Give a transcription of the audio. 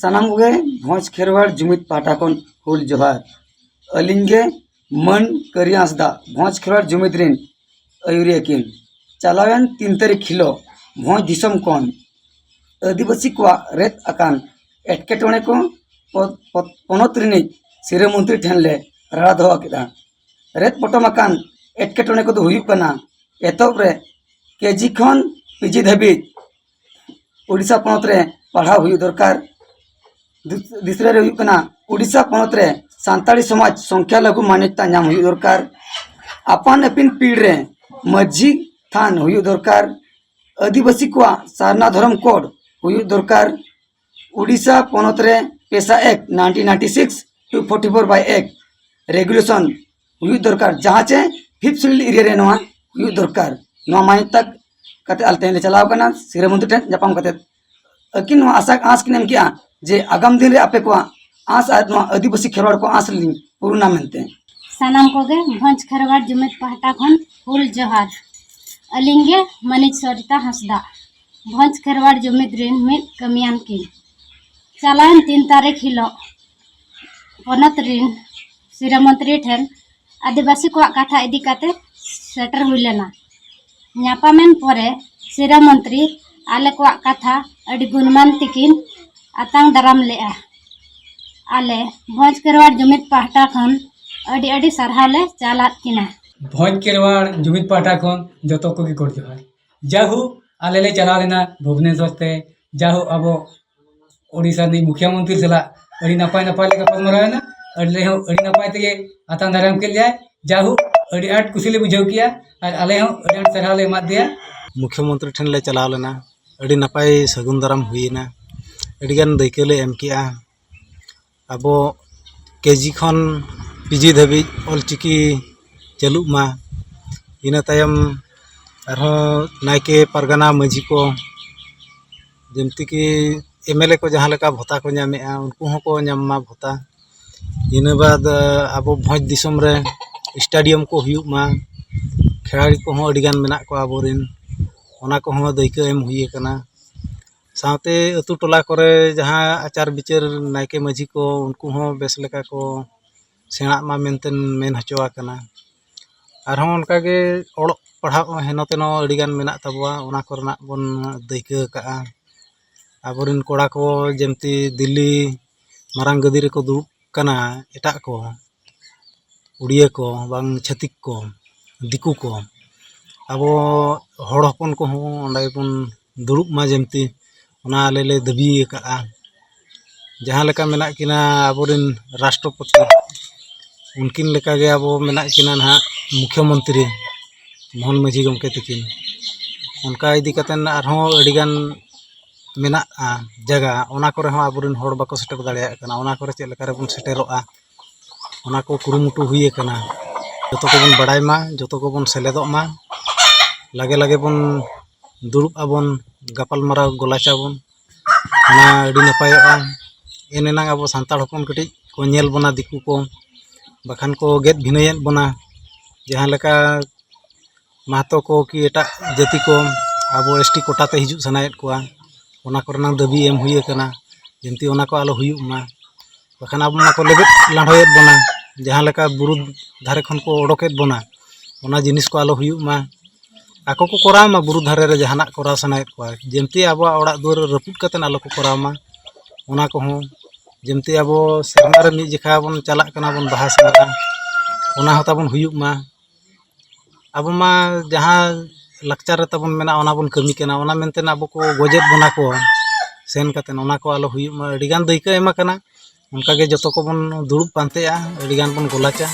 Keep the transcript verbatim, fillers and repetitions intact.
ᱥᱟᱱᱟᱢ ᱠᱚᱜᱮ ᱵᱷᱚᱸᱡᱽ ᱠᱷᱮᱨᱣᱟᱲ ᱡᱩᱢᱤᱫ ᱯᱟᱦᱴᱟ ᱠᱷᱚᱱ ᱦᱩᱞ ᱡᱚᱦᱟᱨ᱾ ᱟᱹᱞᱤᱧ ᱜᱮ ᱢᱟᱹᱱ ᱠᱟᱹᱨᱤ ᱦᱟᱸᱥᱫᱟ, ᱵᱷᱚᱸᱡᱽ ᱠᱷᱮᱨᱣᱟᱲ ᱡᱩᱢᱤᱫ ᱨᱮᱱ ᱟᱹᱭᱩᱨᱤᱭᱟᱹ ᱠᱤᱱ᱾ ᱪᱟᱞᱟᱣᱮᱱ ᱛᱤᱱ ᱛᱟᱹᱨᱤᱠᱷ ᱦᱤᱞᱳᱜ ᱵᱷᱚᱸᱡᱽ ᱫᱤᱥᱚᱢ ᱠᱷᱚᱱ ᱟᱹᱫᱤᱵᱟᱹᱥᱤ ᱠᱚᱣᱟᱜ ᱨᱮᱫ ᱟᱠᱟᱱ ᱮᱴᱠᱮᱴᱚᱬᱮ ᱠᱚ ᱯᱚ-, ᱯᱚ-, ᱯᱚᱱᱚᱛ ᱨᱤᱱᱤᱡ ᱥᱤᱨᱟᱹ ᱢᱚᱱᱛᱨᱤ ᱴᱷᱮᱱ ᱞᱮ ᱨᱟᱲᱟ ᱫᱚᱦᱚ ᱠᱮᱫᱟ᱾ ᱨᱮᱫ ᱯᱚᱴᱚᱢ ᱟᱠᱟᱱ ᱮᱴᱠᱮᱴᱚᱬᱮ ᱠᱚᱫᱚ ᱦᱩᱭᱩᱜ ᱠᱟᱱᱟ, ᱮᱛᱚᱦᱚᱵ ᱨᱮ ᱠᱮᱡᱤ ᱠᱷᱚᱱ ᱯᱤᱡᱤ ᱫᱷᱟᱹᱵᱤᱡ ᱳᱰᱤᱥᱟ ᱯᱚᱱᱚᱛ ᱨᱮ ᱯᱟᱲᱦᱟᱣ ᱦᱩᱭᱩᱜ ᱫᱚᱨᱠᱟᱨ᱾ ᱫᱩᱥ-, ᱫᱩᱥᱨᱟᱹ ᱨᱮ ᱦᱩᱭᱩᱜ ᱠᱟᱱᱟ, ᱳᱰᱤᱥᱟ ᱯᱚᱱᱚᱛ ᱨᱮ ᱥᱟᱱᱛᱟᱲᱤ ᱥᱚᱢᱟᱡᱽ ᱥᱚᱝᱠᱷᱟ ᱞᱟᱹᱜᱩ ᱢᱟᱱᱭᱚᱛᱟ ᱧᱟᱢ ᱦᱩᱭᱩᱜ ᱫᱚᱨᱠᱟᱨ᱾ ᱟᱯᱟᱱ ᱟᱹᱯᱤᱱ ᱯᱤᱲ ᱨᱮ ᱢᱟᱹᱡᱷᱤ ᱛᱷᱟᱱ ᱦᱩᱭᱩᱜ ᱫᱚᱨᱠᱟᱨ᱾ ᱟᱹᱫᱤᱵᱟᱹᱥᱤ ᱠᱚᱣᱟᱜ ᱥᱟᱨᱱᱟ ᱫᱷᱚᱨᱚᱢ ᱠᱳᱰ ᱦᱩᱭᱩᱜ ᱫᱚᱨᱠᱟᱨ᱾ ᱳᱰᱤᱥᱟ ᱯᱚᱱᱚᱛ ᱨᱮ PESA Act nineteen ninety six two forty four by Act regulation ᱦᱩᱭᱩᱜ ᱫᱚᱨᱠᱟᱨ, ᱡᱟᱦᱟᱸ ᱪᱮ ᱯᱷᱤᱯᱛᱷ ᱥᱤᱰᱩᱞ ᱮᱨᱤᱭᱟ ᱨᱮ ᱱᱚᱣᱟ ᱦᱩᱭᱩᱜ ᱫᱚᱨᱠᱟᱨ᱾ ᱱᱚᱣᱟ ᱢᱟᱱᱭᱚᱛᱟ ᱠᱟᱛᱮ ᱟᱞᱮ ᱛᱮᱦᱮᱧ ᱞᱮ ᱪᱟᱞᱟᱣ ᱠᱟᱱᱟ ᱥᱤᱨᱟᱹ ᱢᱚᱱᱛᱨᱤ ᱴᱷᱮᱱ ᱧᱟᱯᱟᱢ ᱠᱟᱛᱮ᱾ ᱟᱹᱠᱤᱱ ᱱᱚᱣᱟ ᱟᱥᱟ ᱟᱸᱥ ᱠᱤᱱ ᱮᱢ ᱠᱮᱜᱼᱟ ᱡᱮ ᱟᱜᱟᱢ ᱫᱤᱱ ᱨᱮ ᱟᱯᱮ ᱠᱚᱣᱟᱜ ᱟᱸᱥ ᱟᱨ ᱱᱚᱣᱟ ᱟᱹᱫᱤᱵᱟᱹᱥᱤ ᱠᱷᱮᱨᱣᱟᱲ ᱠᱚᱣᱟᱜ ᱟᱸᱥ ᱞᱤᱧ ᱯᱩᱨᱩᱱᱟ ᱢᱮᱱᱛᱮ᱾ ᱥᱟᱱᱟᱢ ᱠᱚᱜᱮ ᱵᱷᱚᱸᱡᱽ ᱠᱷᱮᱨᱣᱟᱲ ᱡᱩᱢᱤᱫ ᱯᱟᱦᱴᱟ ᱠᱷᱚᱱ ᱦᱩᱞ ᱡᱚᱦᱟᱨ᱾ ᱟᱹᱞᱤᱧ ᱜᱮ ᱢᱟᱹᱱᱤᱡ ᱥᱚᱨᱤᱛᱟ ᱦᱟᱸᱥᱫᱟ, ᱵᱷᱚᱸᱡᱽ ᱠᱷᱮᱨᱣᱟᱲ ᱡᱩᱢᱤᱫ ᱨᱤᱱ ᱢᱤᱫ ᱠᱟᱹᱢᱤᱭᱟᱱ ᱠᱤᱱ᱾ ᱪᱟᱞᱟᱣᱮᱱ ᱛᱤᱱ ᱛᱟᱹᱨᱤᱠᱷ ᱦᱤᱞᱳᱜ ᱯᱚᱱᱚᱛ ᱨᱤᱱ ᱥᱤᱨᱟᱹ ᱢᱚᱱᱛᱨᱤ ᱴᱷᱮᱱ ᱟᱹᱫᱤᱵᱟᱹᱥᱤ ᱠᱚᱣᱟᱜ ᱠᱟᱛᱷᱟ ᱤᱫᱤ ᱠᱟᱛᱮ ᱥᱮᱴᱮᱨ ᱦᱩᱭ ᱞᱮᱱᱟ᱾ ᱧᱟᱯᱟᱢᱮᱱ ᱯᱚᱨᱮ ᱥᱤᱨᱟᱹ ᱢᱚᱱᱛᱨᱤ ᱟᱞᱮ ᱠᱚᱣᱟᱜ ᱠᱟᱛᱷᱟ ᱟᱹᱰᱤ ᱜᱩᱱᱢᱟᱱ ᱛᱮᱠᱤᱱ ᱟᱛᱟᱝ ᱫᱟᱨᱟᱢ ᱞᱮᱜᱼᱟ᱾ ᱟᱞᱮ ᱵᱷᱚᱸᱡᱽ ᱠᱷᱮᱨᱣᱟᱲ ᱡᱩᱢᱤᱫ ᱯᱟᱦᱴᱟ ᱠᱷᱚᱱ ᱟᱹᱰᱤ ᱟᱹᱰᱤ ᱥᱟᱨᱦᱟᱣ ᱞᱮ ᱪᱟᱞᱟᱫ ᱠᱤᱱᱟ᱾ ᱵᱷᱚᱸᱡᱽ ᱠᱷᱮᱨᱣᱟᱲ ᱡᱩᱢᱤᱫ ᱯᱟᱦᱴᱟ ᱠᱷᱚᱱ ᱡᱚᱛᱚ ᱠᱚᱜᱮ ᱜᱚᱰ ᱡᱚᱦᱟᱨ᱾ ᱡᱟᱦᱳ, ᱟᱞᱮ ᱞᱮ ᱪᱟᱞᱟᱣ ᱞᱮᱱᱟ ᱵᱷᱩᱵᱽᱱᱮᱥᱣᱚᱨ ᱛᱮ᱾ ᱡᱟᱦᱳ, ᱟᱵᱚ ᱳᱰᱤᱥᱟ ᱨᱤᱱᱤᱡ ᱢᱩᱠᱷᱤᱭᱟᱹ ᱢᱚᱱᱛᱨᱤ ᱥᱟᱞᱟᱜ ᱟᱹᱰᱤ ᱱᱟᱯᱟᱭ ᱱᱟᱯᱟᱭ ᱞᱮ ᱜᱟᱯᱟᱞᱢᱟᱨᱟᱣ ᱮᱱᱟ᱾ ᱟᱞᱮ ᱦᱚᱸ ᱟᱹᱰᱤ ᱱᱟᱯᱟᱭ ᱛᱮᱜᱮ ᱟᱛᱟᱝ ᱫᱟᱨᱟᱢ ᱠᱮᱫ ᱞᱮᱭᱟᱭ᱾ ᱡᱟᱦᱳ, ᱟᱹᱰᱤ ᱟᱸᱴ ᱠᱩᱥᱤ ᱞᱮ ᱵᱩᱡᱷᱟᱹᱣ ᱠᱮᱜᱼᱟ ᱟᱨ ᱟᱞᱮ ᱦᱚᱸ ᱟᱹᱰᱤ ᱟᱸᱴ ᱥᱟᱨᱦᱟᱣ ᱞᱮ ᱮᱢᱟᱫ ᱫᱮᱭᱟ᱾ ᱢᱩᱠᱷᱭᱟᱹ ᱢᱚᱱᱛᱨᱤ ᱴᱷᱮᱱ ᱞᱮ ᱪᱟᱞᱟᱣ ᱞᱮᱱᱟ, ᱟᱹᱰᱤ ᱱᱟᱯᱟᱭ ᱥᱟᱹᱜᱩᱱ ᱫᱟᱨᱟᱢ ᱦᱩᱭᱮᱱᱟ, ᱟᱹᱰᱤᱜᱟᱱ ᱫᱟᱹᱭᱠᱟᱹ ᱞᱮ ᱮᱢ ᱠᱮᱜᱼᱟ᱾ ᱟᱵᱚ ᱠᱮᱡᱤ ᱠᱷᱚᱱ ᱯᱤᱡᱤ ᱫᱷᱟᱹᱵᱤᱡ ᱚᱞᱪᱤᱠᱤ ᱪᱟᱹᱞᱩᱜ ᱢᱟ᱾ ᱤᱱᱟᱹ ᱛᱟᱭᱚᱢ ᱟᱨᱦᱚᱸ ᱱᱟᱭᱠᱮ, ᱯᱟᱨᱜᱟᱱᱟ, ᱢᱟᱹᱡᱷᱤ ᱠᱚ, ᱡᱮᱢᱛᱤ ᱠᱤ ᱮᱢᱮᱞᱮ ᱠᱚ ᱡᱟᱦᱟᱸ ᱞᱮᱠᱟ ᱵᱷᱚᱛᱟ ᱠᱚ ᱧᱟᱢᱮᱜᱼᱟ, ᱩᱱᱠᱩ ᱦᱚᱸᱠᱚ ᱧᱟᱢ ᱢᱟ ᱵᱷᱚᱛᱟ᱾ ᱤᱱᱟᱹ ᱵᱟᱫᱽ, ᱟᱵᱚ ᱵᱷᱚᱸᱡᱽ ᱫᱤᱥᱚᱢ ᱨᱮ ᱥᱴᱮᱰᱤᱭᱟᱢ ᱠᱚ ᱦᱩᱭᱩᱜ ᱢᱟ, ᱠᱷᱮᱞᱟᱲᱤ ᱠᱚᱦᱚᱸ ᱟᱹᱰᱤᱜᱟᱱ ᱢᱮᱱᱟᱜ ᱠᱚᱣᱟ ᱟᱵᱚᱨᱮᱱ, ᱚᱱᱟ ᱠᱚᱦᱚᱸ ᱫᱟᱹᱭᱠᱟᱹ ᱮᱢ ᱦᱩᱭ ᱟᱠᱟᱱᱟ᱾ ᱥᱟᱶᱛᱮ ᱟᱹᱛᱩ ᱴᱚᱞᱟ ᱠᱚᱨᱮ ᱡᱟᱦᱟᱸ ᱟᱪᱟᱨ ᱵᱤᱪᱟᱹᱨ ᱱᱟᱭᱠᱮ ᱢᱟᱹᱡᱷᱤ ᱠᱚ, ᱩᱱᱠᱩ ᱦᱚᱸ ᱵᱮᱥ ᱞᱮᱠᱟ ᱠᱚ ᱥᱮᱬᱟᱜ ᱢᱟ ᱢᱮᱱᱛᱮ ᱢᱮᱱ ᱦᱚᱪᱚ ᱟᱠᱟᱱᱟ᱾ ᱟᱨᱦᱚᱸ ᱚᱱᱠᱟᱜᱮ ᱚᱞᱚᱜ ᱯᱟᱲᱦᱟᱜ ᱦᱮᱱᱚ ᱛᱮᱱᱚ ᱟᱹᱰᱤᱜᱟᱱ ᱢᱮᱱᱟᱜ ᱛᱟᱵᱚᱣᱟ, ᱚᱱᱟ ᱠᱚᱨᱮᱱᱟᱜ ᱵᱚᱱ ᱫᱟᱹᱭᱠᱟᱹ ᱟᱠᱟᱫᱼᱟ᱾ ᱟᱵᱚᱨᱮᱱ ᱠᱚᱲᱟ ᱠᱚ ᱡᱮᱢᱛᱤ ᱫᱤᱞᱞᱤ ᱢᱟᱨᱟᱝ ᱜᱟᱹᱫᱤ ᱨᱮᱠᱚ ᱫᱩᱲᱩᱵ ᱠᱟᱱᱟ, ᱮᱴᱟᱜ ᱠᱚ, ᱩᱲᱤᱭᱟᱹ ᱠᱚ ᱵᱟᱝ ᱪᱷᱟᱹᱛᱤᱠ ᱠᱚ, ᱫᱤᱠᱩ ᱠᱚ, ᱟᱵᱚ ᱦᱚᱲ ᱦᱚᱯᱚᱱ ᱠᱚᱦᱚᱸ ᱚᱸᱰᱮ ᱵᱚᱱ ᱫᱩᱲᱩᱵ ᱢᱟ ᱡᱮᱢᱛᱤ, ᱚᱱᱟ ᱟᱞᱮ ᱞᱮ ᱫᱟᱹᱵᱤ ᱟᱠᱟᱫᱼᱟ᱾ ᱡᱟᱦᱟᱸ ᱞᱮᱠᱟ ᱢᱮᱱᱟᱜ ᱠᱤᱱᱟ ᱟᱵᱚᱨᱮᱱ ᱨᱟᱥᱴᱨᱚᱯᱚᱛᱤ, ᱩᱱᱠᱤᱱ ᱞᱮᱠᱟᱜᱮ ᱟᱵᱚ ᱢᱮᱱᱟᱜ ᱠᱤᱱᱟ ᱱᱟᱦᱟᱜ ᱢᱩᱠᱷᱭᱚᱢᱚᱱᱛᱨᱤ ᱢᱳᱦᱚᱱ ᱢᱟᱹᱡᱷᱤ ᱜᱚᱢᱠᱮ ᱛᱟᱹᱠᱤᱱ᱾ ᱚᱱᱠᱟ ᱤᱫᱤ ᱠᱟᱛᱮᱫ ᱟᱨᱦᱚᱸ ᱟᱹᱰᱤᱜᱟᱱ ᱢᱮᱱᱟᱜᱼᱟ ᱡᱟᱭᱜᱟ, ᱚᱱᱟ ᱠᱚᱨᱮ ᱦᱚᱸ ᱟᱵᱚᱨᱮᱱ ᱦᱚᱲ ᱵᱟᱠᱚ ᱥᱮᱴᱮᱨ ᱫᱟᱲᱮᱭᱟᱜ ᱠᱟᱱᱟ᱾ ᱚᱱᱟ ᱠᱚᱨᱮ ᱪᱮᱫ ᱞᱮᱠᱟ ᱨᱮᱵᱚᱱ ᱥᱮᱴᱮᱨᱚᱜᱼᱟ, ᱚᱱᱟ ᱠᱚ ᱠᱩᱨᱩᱢᱩᱴᱩ ᱦᱩᱭ ᱟᱠᱟᱱᱟ᱾ ᱡᱚᱛᱚ ᱠᱚᱵᱚᱱ ᱵᱟᱲᱟᱭ ᱢᱟ, ᱡᱚᱛᱚ ᱠᱚᱵᱚᱱ ᱥᱮᱞᱮᱫᱚᱜ ᱢᱟ, ᱞᱟᱜᱮ ᱞᱟᱜᱮ ᱵᱚᱱ ᱫᱩᱲᱩᱵ ᱟᱵᱚᱱ, ᱜᱟᱯᱟᱞᱢᱟᱨᱟᱣ ᱜᱚᱞᱟᱪᱟ ᱵᱚᱱ, ᱚᱱᱟ ᱟᱹᱰᱤ ᱱᱟᱯᱟᱭᱚᱜᱼᱟ᱾ ᱮᱱ ᱮᱱᱟᱝ ᱟᱵᱚ ᱥᱟᱱᱛᱟᱲ ᱦᱚᱯᱚᱱ ᱠᱟᱹᱴᱤᱡ ᱠᱚ ᱧᱮᱞ ᱵᱚᱱᱟ ᱫᱤᱠᱩ ᱠᱚ, ᱵᱟᱠᱷᱟᱱ ᱠᱚ ᱜᱮᱫ ᱵᱷᱤᱱᱟᱹᱭᱮᱫ ᱵᱚᱱᱟ᱾ ᱡᱟᱦᱟᱸ ᱞᱮᱠᱟ ᱢᱟᱦᱟᱛᱚ ᱠᱚ ᱠᱤ ᱮᱴᱟᱜ ᱡᱟᱹᱛᱤ ᱠᱚ ᱟᱵᱚ ᱮᱥ ᱴᱤ ᱠᱳᱴᱟ ᱛᱮ ᱦᱤᱡᱩᱜ ᱥᱟᱱᱟᱭᱮᱫ ᱠᱚᱣᱟ, ᱚᱱᱟ ᱠᱚᱨᱮᱱᱟᱜ ᱫᱟᱹᱵᱤ ᱮᱢ ᱦᱩᱭ ᱟᱠᱟᱱᱟ, ᱡᱮᱢᱛᱤ ᱚᱱᱟ ᱠᱚ ᱟᱞᱚ ᱦᱩᱭᱩᱜ ᱢᱟ᱾ ᱵᱟᱠᱷᱟᱱ ᱟᱵᱚ ᱢᱟᱠᱚ ᱞᱮᱵᱮᱫ ᱞᱟᱸᱰᱷᱚᱭᱮᱫ ᱵᱚᱱᱟ, ᱡᱟᱦᱟᱸ ᱞᱮᱠᱟ ᱵᱩᱨᱩ ᱫᱷᱟᱨᱮ ᱠᱷᱚᱱ ᱠᱚ ᱚᱰᱚᱠᱮᱫ ᱵᱚᱱᱟ, ᱚᱱᱟ ᱡᱤᱱᱤᱥ ᱠᱚ ᱟᱞᱚ ᱦᱩᱭᱩᱜ ᱢᱟ᱾ ᱟᱠᱚ ᱠᱚ ᱠᱚᱨᱟᱣ ᱢᱟ ᱵᱩᱨᱩ ᱫᱷᱟᱨᱮ ᱨᱮ ᱡᱟᱦᱟᱱᱟᱜ ᱠᱚᱨᱟᱣ ᱥᱟᱱᱟᱭᱮᱫ ᱠᱚᱣᱟ, ᱡᱮᱢᱛᱤ ᱟᱵᱚᱣᱟᱜ ᱚᱲᱟᱜ ᱫᱩᱣᱟᱹᱨ ᱨᱟᱹᱯᱩᱫ ᱠᱟᱛᱮᱫ ᱟᱞᱚ ᱠᱚ ᱠᱚᱨᱟᱣ ᱢᱟ᱾ ᱚᱱᱟ ᱠᱚᱦᱚᱸ ᱡᱮᱢᱛᱤ ᱟᱵᱚ ᱥᱮᱨᱢᱟ ᱨᱮ ᱢᱤᱫ ᱡᱮᱠᱷᱟ ᱵᱚᱱ ᱪᱟᱞᱟᱜ ᱠᱟᱱᱟ ᱵᱚᱱ ᱵᱟᱦᱟ ᱥᱮᱸᱫᱽᱨᱟ, ᱚᱱᱟ ᱦᱚᱸ ᱛᱟᱵᱚᱱ ᱦᱩᱭᱩᱜ ᱢᱟ᱾ ᱟᱵᱚ ᱢᱟ ᱡᱟᱦᱟᱸ ᱞᱟᱠᱪᱟᱨ ᱨᱮ ᱛᱟᱵᱚᱱ ᱢᱮᱱᱟᱜᱼᱟ, ᱚᱱᱟ ᱵᱚᱱ ᱠᱟᱹᱢᱤ ᱠᱟᱱᱟ, ᱚᱱᱟ ᱢᱮᱱᱛᱮ ᱟᱵᱚ ᱠᱚ ᱜᱚᱡᱮᱫ ᱵᱚᱱᱟ ᱠᱚ ᱥᱮᱱ ᱠᱟᱛᱮᱫ, ᱚᱱᱟ ᱠᱚ ᱟᱞᱚ ᱦᱩᱭᱩᱜ ᱢᱟ᱾ ᱟᱹᱰᱤᱜᱟᱱ ᱫᱟᱹᱭᱠᱟᱹ ᱮᱢ ᱟᱠᱟᱱᱟ, ᱚᱱᱠᱟᱜᱮ ᱡᱚᱛᱚ ᱠᱚᱵᱚᱱ ᱫᱩᱲᱩᱵ ᱯᱟᱱᱛᱮᱜᱼᱟ, ᱟᱹᱰᱤᱜᱟᱱ ᱵᱚᱱ ᱜᱚᱞᱟᱪᱟ᱾